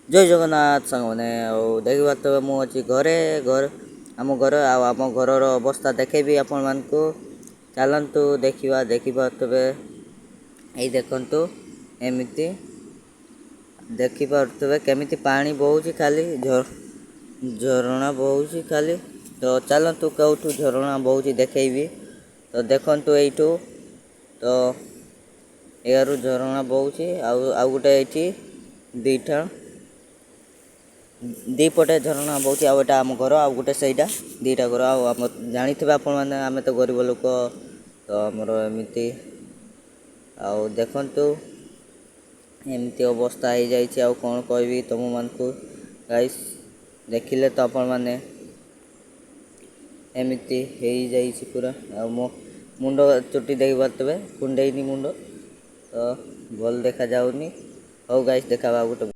ଜୟ ଜଗନ୍ନାଥ ସାଙ୍ଗମାନେ। ଆଉ ଦେଖିପାରୁଥିବେ, ମୁଁ ଅଛି ଘରେ। ଘରେ, ଆମ ଘର ଆଉ ଆମ ଘରର ଅବସ୍ଥା ଦେଖେଇବି ଆପଣମାନଙ୍କୁ। ଚାଲନ୍ତୁ ଦେଖିବା। ଦେଖିପାରୁଥିବେ, ଏଇ ଦେଖନ୍ତୁ, ଏମିତି ଦେଖିପାରୁଥିବେ କେମିତି ପାଣି ବହୁଛି, ଖାଲି ଝରଣା ବହୁଛି ଖାଲି। ତ ଚାଲନ୍ତୁ, କେଉଁଠୁ ଝରଣା ବହୁଛି ଦେଖେଇବି। ତ ଦେଖନ୍ତୁ, ଏଇଠୁ ତ ଏହାରୁ ଝରଣା ବହୁଛି। ଆଉ ଆଉ ଗୋଟେ ଏଇଠି ଦୁଇଟା, ଦୁଇ ପଟେ ଝରଣା ବହୁଛି। ଆଉ ଏଇଟା ଆମ ଘର, ଆଉ ଗୋଟେ ସେଇଟା, ଦୁଇଟା ଘର। ଆଉ ଆମ ଜାଣିଥିବେ ଆପଣମାନେ, ଆମେ ତ ଗରିବ ଲୋକ, ତ ଆମର ଏମିତି। ଆଉ ଦେଖନ୍ତୁ, ଏମିତି ଅବସ୍ଥା ହେଇଯାଇଛି। ଆଉ କ'ଣ କହିବି ତୁମମାନଙ୍କୁ ଗାଇସ୍? ଦେଖିଲେ ତ ଆପଣମାନେ, ଏମିତି ହେଇଯାଇଛି ପୁରା। ଆଉ ମୋ ମୁଣ୍ଡ ଚୁଟି ଦେଖିପାରୁଥିବେ, କୁଣ୍ଡେଇନି ମୁଣ୍ଡ, ତ ଭଲ ଦେଖାଯାଉନି। ହଉ ଗାଇସ୍, ଦେଖାବା ଆଉ ଗୋଟେ।